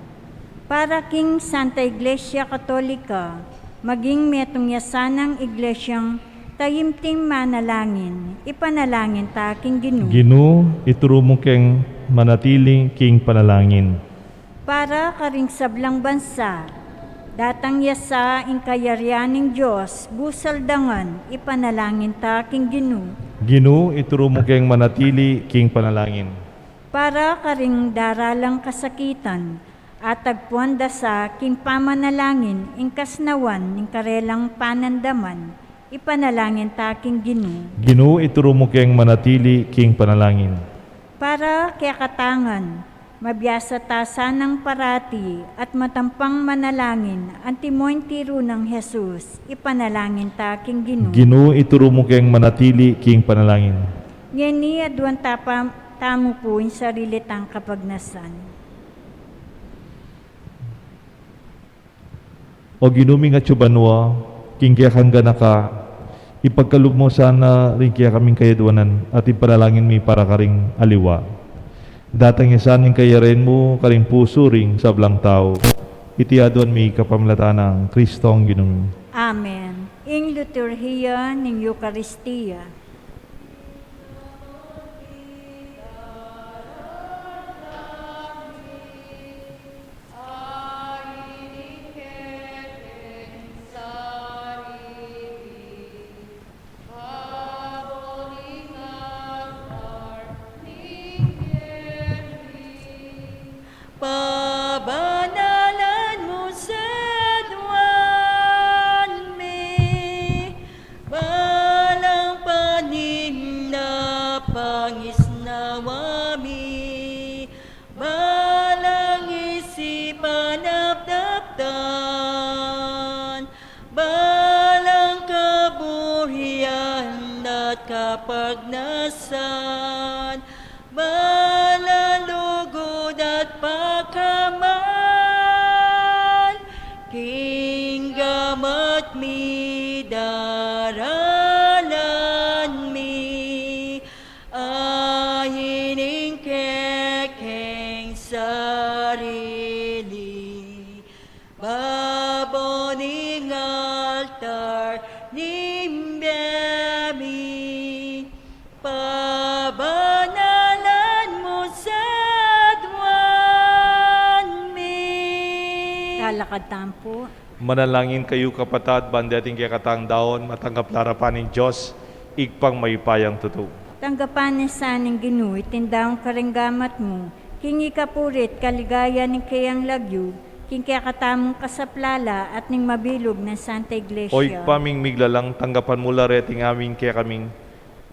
Para king Santa Iglesia Katolika, maging metung ya sanang iglesyang taimtim manalangin, ipanalangin ta king Ginu. Ginu, ituru mu keng manatili king panalangin. Para karing sablang bansa, datang ya sa ing kayarian ning Dios, busal dangan, ipanalangin ta king Ginu. Ginu, ituru mu keng manatili king panalangin. Para karing daralang kasakitan, atagpuan da sa king pamanalangin ing kasnawan ning karelang panandaman, ipanalangin ta king Ginu. Ginu, ituru mu keng manatili king panalangin. Para kekatang ngan, mabiasa ta sanang parati at matampang manalangin antimo ing tiru nang Jesus, ipanalangin ta king Ginu. Ginu, ituru mu keng manatili king panalangin. Ngeni aduan ta pa, tamu pu ing sarili tang kapagnasan. O Ginu ming atsu banua, king kekang ganaka, ipagkalub mu sana ring kekaming kayaduanan at ipanalangin mi para karing aliwa. Datang ya sana ing kayarian mu karing pusu ring sablang tau. Iti aduan mi kapamilatan nang Kristong Ginu mi. Amen. Ing liturhiya ning Eukaristia. Pabanalan mu sa aduan mi, balang paninda pangisnawa mi, balang isipan at daptan, balang kaburian at kapagnasan, balang lugud at pakamal, king gamat mi daralan mi, ain ing kekeng sarili, babo ning altar ning bie mi, pabanalan mu sa aduan mi. Talakad tamu pu. Manalangin kayu, kapatad, ban deting kekatang daun matanggap la arapan ning Dios, Ibpang mayupayang tutu. Tanggapan na sa ning Ginu iting daun karing gamat mu, king ikapuri't kaligayan ning keyang lagyu, king kekatamung kasaplalan at ning mabilug nang Santa Iglesia. O Ibpa ming miglalang, tanggapan mu la reting amin kekaming,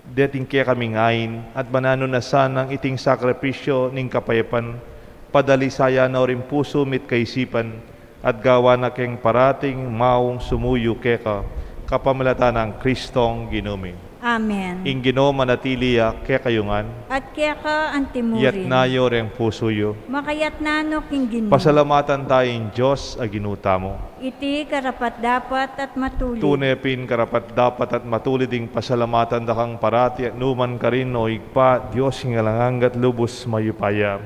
deting kekaming ain, at mananu na sanang iting sakripisyu ning kapayapan, padalisayan na o ring pusu mi't kaisipan, at gawan na keng parating maung sumuyu keka, kapamilatan nang Kristong Ginu mi. Amen. Ing Ginu manatili ya kekayu ngan. At keka antimurin. Iyatas yu reng pusu yu. Makayatas no king Ginu. Pasalamatan taya ing Dios a Ginu tamu. Iti karapat-dapat at matulid. Tune pin karapat-dapat at matulid ing pasalamatan da kang parati at nukarin man, o Ibpa, Dios king alang angga at lubus mayupaya.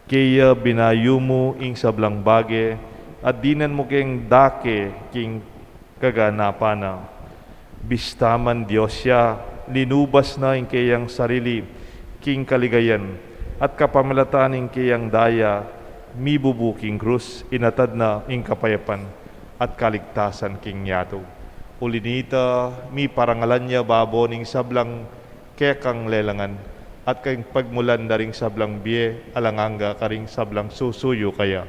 Keya binayu mu ing sablang bage, at dinan mu keng dake king kaganapan na. Bista man Dios ya, linubas na ing keyang sarili king kaligayan, at kapamilatan ning keyang daya, mibubu king krus, inatad na ing kapayapan at kaligtasan king yatu. Uli nita, miparangalan ya babo ning sablang kekang lelangan, at king pagmulan da ring sablang bie alang angga karing sablang susuyu kaya.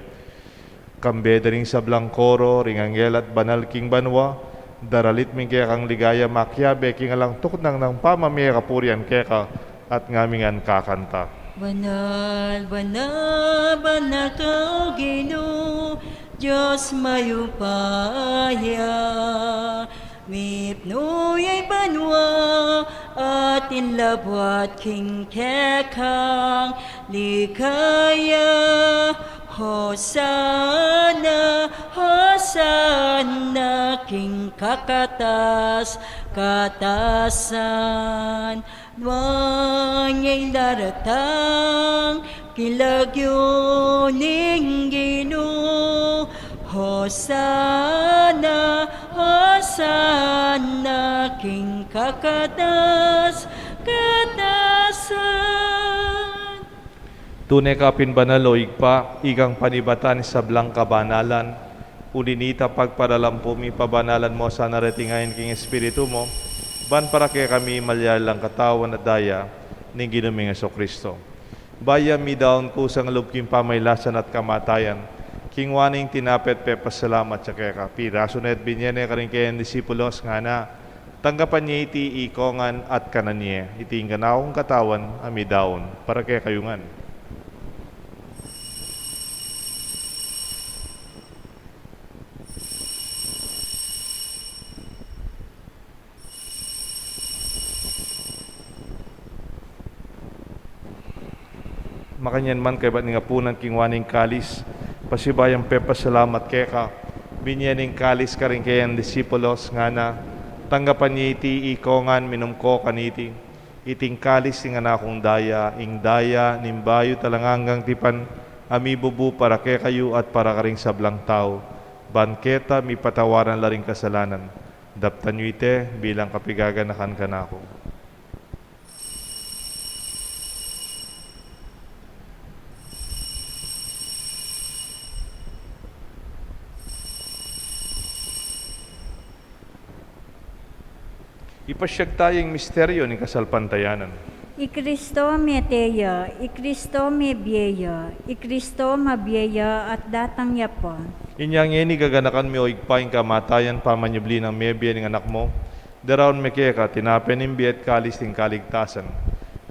Kambe da ring sablang koro ring anghel at banal king banua, daralit mi ing kekang ligaya makiabe king alang tuknang nang pamamie kapurian keka, at ngamin ngan kakanta. Banal, banal, banal ka, Ginu, Dios mayupaya. Mipnu ya ing banua at ing labuad king kekang ligaya. Hosana, Hosana king kakatas-katasan. Nuan ya ing daratang king lagyu ning Ginu. Hosana, Hosana king kakatas-katasan. Tune ka pin banal, o Ibpa, ikang panibatan ning sablang kabanalan. Uli nita, pagparalampu mi, pabanalan mu sana reting ain king Espiritu mu, ban para kekami malyari lang katawan at daya ning Ginu ming Jesucristo. Bayu ya midaun kusang lub king pamailasan at kamatayan, kinua ne ing tinape at pepasalamat ya keka, pirasu ne at binie ne karing keyang disipulos, ngana: Tanggapan ye iti ikongan at kanan ye, iti ing kanakung katawan a midaun para kekayu ngan. Makanyan man, kaybat ning apunan, kinua ne ing kalis, pasibayu yang pepasalamat keka, binie ne ing kalis karing keyang disipulos, ngana: Tanggapan ye iti ikongan, minum ko kaniti, iti ing kalis ning anak kung daya, ing daya ning bayu at alang anggang tipan, a mibubu para kekayu at para karing sablang tau, ban keta mipatawaran la ring kasalanan. Daptan yu iti bilang kapigaganakan kanaku. Ipasyag taya ing misteryu ning kasalpantayanan. I Kristo mete ya, i Kristo mebie ya, i Kristo mabie ya at datang ya pa. Inya ngeni gaganakan mi, o Ibpa, ing kamatayan pamanyubli nang mebie ning Anak mu, daraun mi keka tinape ning bie at kalis ning kaligtasan.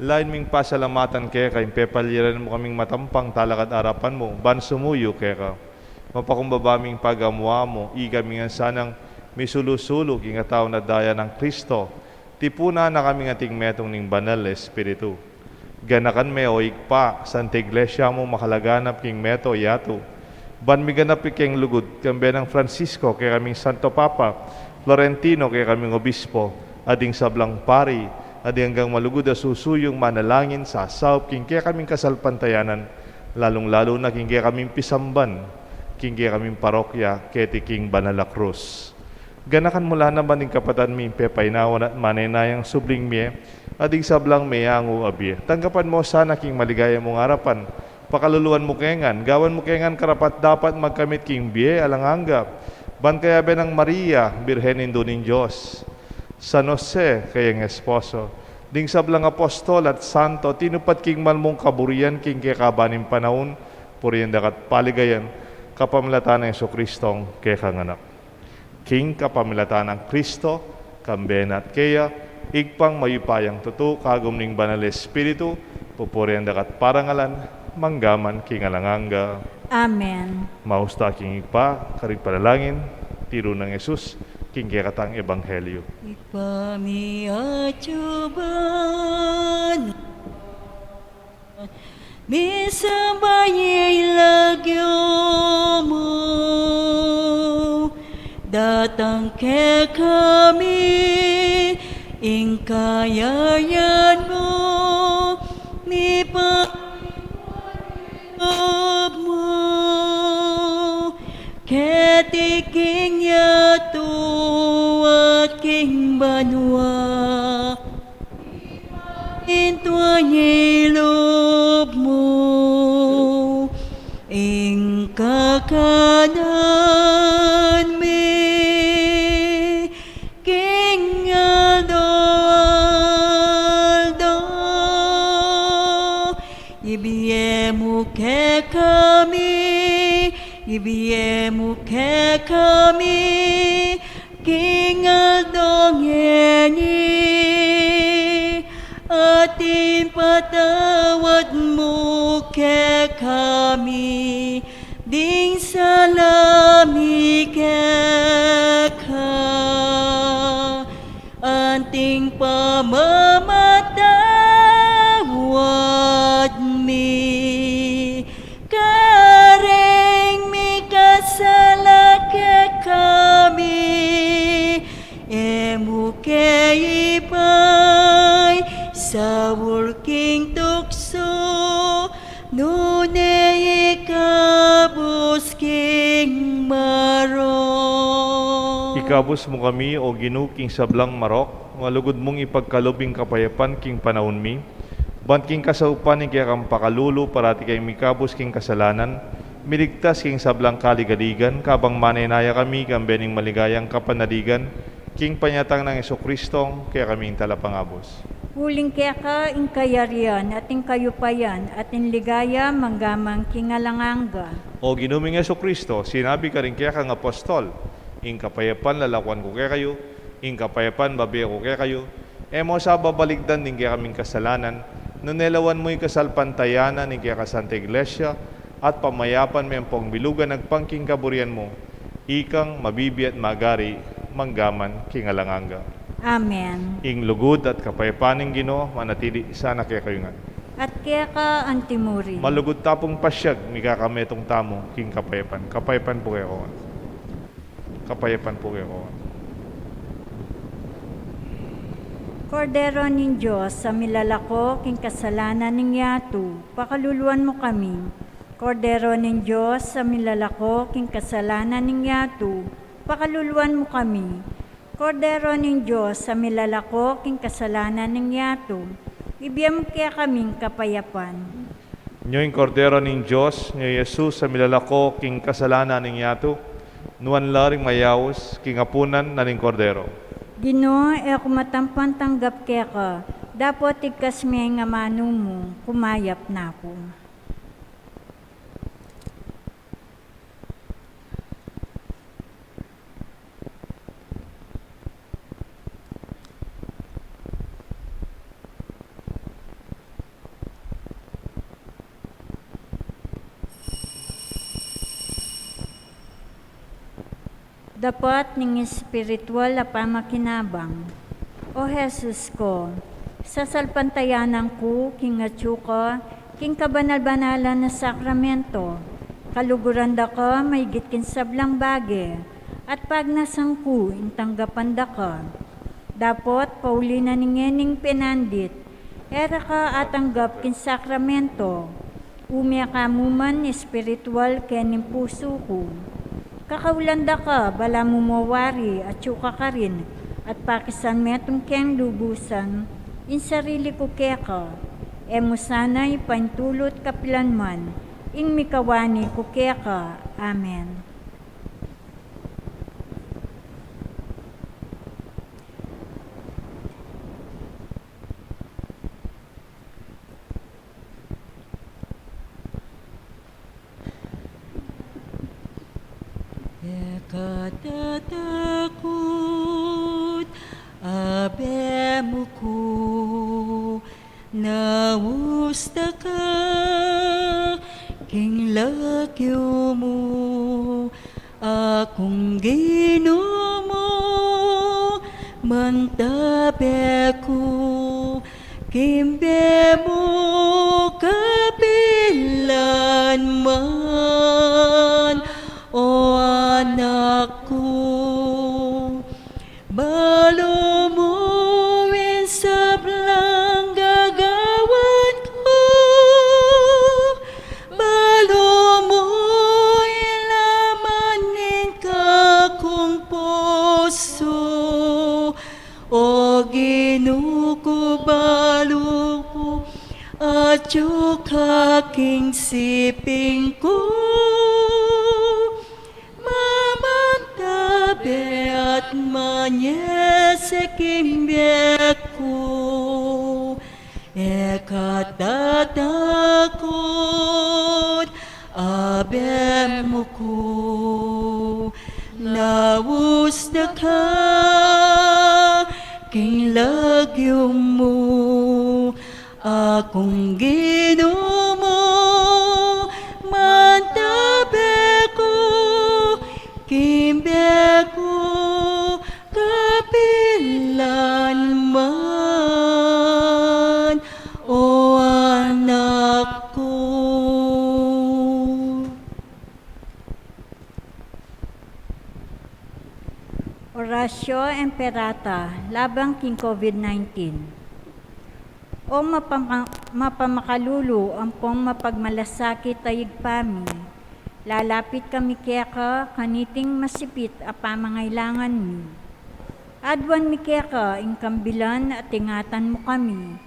Lain ming pasalamatan keka ing pepalyaran mu kaming matampang talakad king arapan mu ban sumuyu keka. Mapakumbaba ming pagamu-amu, ikami ngan sanang misulu-sulu king katawan at daya nang Kristo, tipunan na kaming ating metung ning Banal Espiritu. Ganakan me, o Ibpa, Santa Iglesia mung makalaganap king meto yatu, ban miganap ikeng lugud, kambe nang Francisco, kekaming Santo Papa, Florentino, kekaming Obispo, at ding sablang pari, at ding anggang malugud a susuyung manalangin sasaup king kekaming kasalpantayanan, lalung-lalu na king kekaming pisamban, king kekaming parokya, keti king banal a krus. Ganakan mu la naman ding kapatad ming pepainawan at manenayang subling mie, at ding sablang meyangu a bie. Tanggapan mu sana king maligaya mung arapan, pakaluluan mu ke ngan, gawan mu ke ngan karapat-dapat magkamit king bie alang angga, ban kayabe nang Maria, Birhen Indu ning Dios, San Jose, kayang esposo, ding sablang apostol at santo, tinupad king mal mung kaburian king kekaban ning panaun, purian da ka at paligayan, kapamilatan nang Jesucristong kekang Anak. King kapamilatan nang Kristo, kambe na at keya, Ibpang mayupayang tutu, kagum ning Banal Espiritu, pupurian da ka at parangalan, mangga man king alang angga. Amen. Maus ta king Ibpa, karing panalangin, tiru nang Jesus, king kekatang ebanghelyu. Ibpa mi atsu ka banua, misamban ya ing lagyu mu, datang kekami ing kayarian mu, mipamintuan ing lub mu, ke Ing kakanan mi king aldo-aldo, ibie mu kekami, ibie mu kekami, king aldo ngeni, at ipatawad mu kekami ding sala mi keka, anting pamamatawad mi kareng mikasala kekami, e mu ke ipaisaul king tuksu, nune ikabus king marok. Ikabus mu kami, O Ginu, king sablang marok, nung lugud mung ipagkalub ing kapayapan king panaun mi, ban king kasaupan ning kekang pakalulu parati kaming mikabus king kasalanan, miligtas king sablang kaligaligan, kabang manenaya kami kambe ning maligayang kapanaligan king panyatang nang Jesucristo, kekaming Talapangabus. Uling keka ing kayarian, at ing kayupayan, at ing ligaya, mangga man king alang angga. O Ginu ming Jesucristo, sinabi karing kekang apostol, ing kapayapan lalakuan ku kekayu, ing kapayapan bibie ku kekayu, e mu sa babalikdan ding kekaming kasalanan, nune lawan mu ing kasalpantayanan ning kekang Santa Iglesia, at pamayapan me ampong bilugan agpang king kaburian mu, ikang mabibie at magari, mangga man king alang angga. Amen. Ing lugud at kapayapan ning Ginu manatili sana kekayu ngan. At keka antimurin. Malugud ta pung pasyag, mikakametung tamu king kapayapan. Kapayapan pu kekayu ngan. Kapayapan pu kekayu ngan. Kordero ning Dios, a milalako king kasalanan ning yatu, pakaluluan mu kami. Kordero ning Dios, a milalako king kasalanan ning yatu, pakaluluan mu kami. Kordero ning Dios, a milalako king kasalanan ning yatu, ibie mu kekaming kapayapan. Nyo ing Kordero ning Dios, nyo i Jesus, a milalako king kasalanan ning yatu, nuan la ring mayaus king apunan na ning Kordero. Ginu, e ku matampan tanggap keka, dapot igkas me ing amanu mu, kumayap na ku. Dapat ning espiritual a pamakinabang. O Jesus ko, sasalpantayanan ku king atyu ka king kabanal-banalan a sakramento, kaluguran da ka maigit king sablang bage, at pagnasan ku ing tanggapan da ka. Dapot pauli na ning ngening penandit, e ra ka atanggap king sakramento, ume ka mu man espiritual kening pusu ku. Kakaulan da ka, balamu mo wari atyu ka karin, at pakisan metung keng lubusan ing sarili ku keka. E mu sana ipaintulut kapilan man ing mikawani ku keka. Amen. E ka tatakut, Abe mu ku, naus da ka king lagyu mu, a kung Ginu mu, mantabe ku, kimbe mu kapilan man, o anak ku. Balu mu ing sablang gagawan ku, balu mu ing laman ning kakung pusu, o Ginu ku, balu ku, at Yu ka king siping ku, mamantabe at manyese king bie ku, e ka tatakut, Abe mu ku, naus da ka king lagyu mu, akung Ginu mu, mantabe ku, king bie ku, kapilan man, o anak ku. Oratio Imperata laban king COVID nineteen. O mapama-, mapamakalulu ampong mapagmalasakit a Ibpa mi, lalapit kami keka kaniting masipit a pamangailangan mi. Aduan mi keka ing kambilan at ingatan mu kami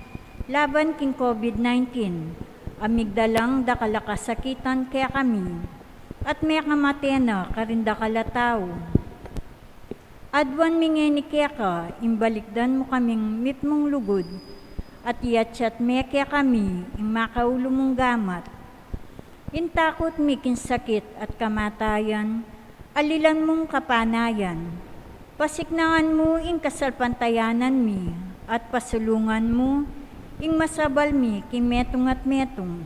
laban king COVID nineteen, a migdalang dakal a kasakitan kekami, at mekamate na karing dakal a tau. Aduan mi ngeni keka ing balikdan mu kaming mitmung lugud, at iyatyat me kekami ing makaulu mung gamat. Ing takut mi king sakit at kamatayan, alilan mung kapanayan. Pasiknangan mu ing kasalpantayanan mi, at pasulungan mu ing masabal mi king metung at metung.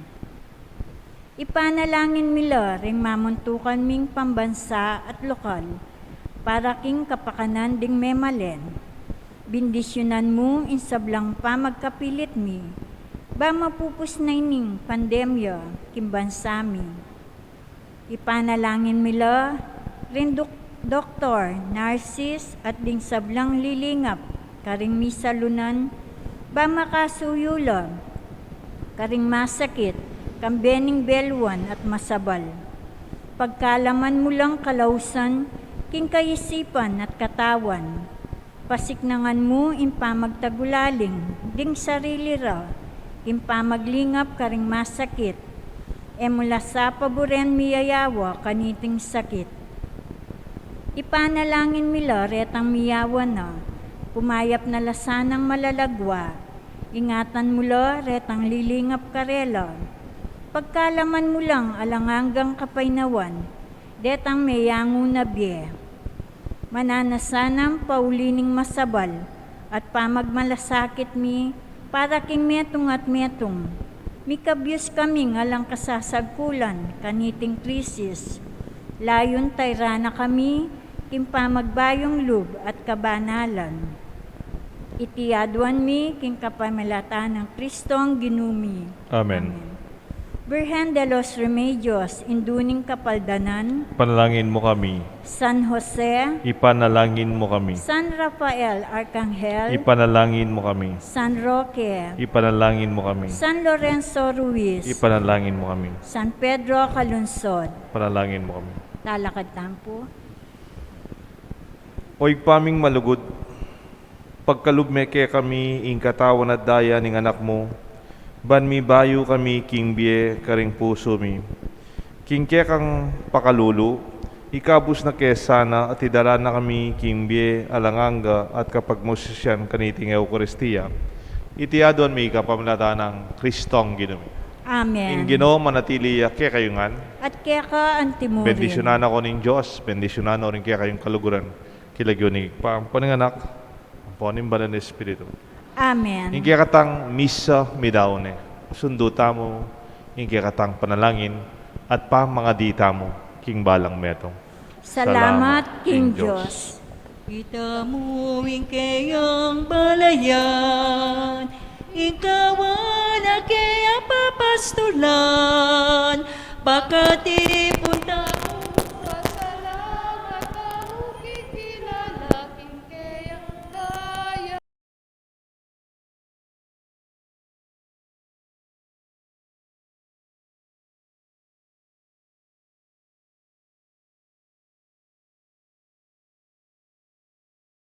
Ipanalangin mi la ring mamuntukan ming pambansa at lokal, para king kapakanan ding memalen. Bindisyunan mu ing sablang pamagkapilit mi, ba mapupus na ining pandemya king bansa mi. Ipanalangin mi la ring dok-, doktor, narsis, at ding sablang lilingap karing misalunan, ba makasuyu la karing masakit, kambe ning beluan at masabal. Pagkalaman mu lang kalausan king kaisipan at katawan. Pasiknangan mu ing pamagtagulaling ding sarili ra king pamaglingap karing masakit. E mu la sa paburen miyayawa kaniting sakit. Ipanalangin mi la retang miyawa na, pumayap na la sanang malalagwa. Ingatan mu la retang lilingap karela. Pagkalaman mu lang alang anggang kapaynawan detang meyangu na bie. Mananu sanang pauli ning masabal at pamagmalasakit mi para king metung at metung. Mikabyus kaming alang kasasagkulan kaniting krisis. Layun tayran na kami king pamagbayung lub at kabanalan. Iti aduan mi king kapamilatan nang Kristong Ginu mi. Amen. Amen. Birhen de los Remedios, Indu ning Kapaldanan, ipanalangin mu kami. San Jose, ipanalangin mu kami. San Rafael Arkanghel, ipanalangin mu kami. San Roque, ipanalangin mu kami. San Lorenzo Ruiz, ipanalangin mu kami. San Pedro Calungsod, ipanalangin mu kami. Talakad tamu pu. O Ibpa ming malugud, pagkalub me kekami ing katawan at daya ning Anak mu, ban mibayu kami king bie karing pusu mi. King kekang pakalulu, ikabus na ke sana at idala na kami king bie alang angga at kapagmasusyan kaniting Eukaristia. Iti aduan mi kapamilatan nang Kristong Ginu mi. Amen. Ing Ginu manatili ya kekayu ngan. At keka antimurin. Bendisyunan na kayu ning Dios, bendisyunan na rin kekayung kaluguran. King lagyu ning Ibpa, ampo ning Anak, ampo ning Banal a Espiritu. Amen. Ing kekatang misa midaun ne. Sundu tamu ing kekatang panalangin at pamangadi tamu king balang metung. Salamat king Dios. Itamu ing keyang balayan, ing kawan a keyang papastulan, pakati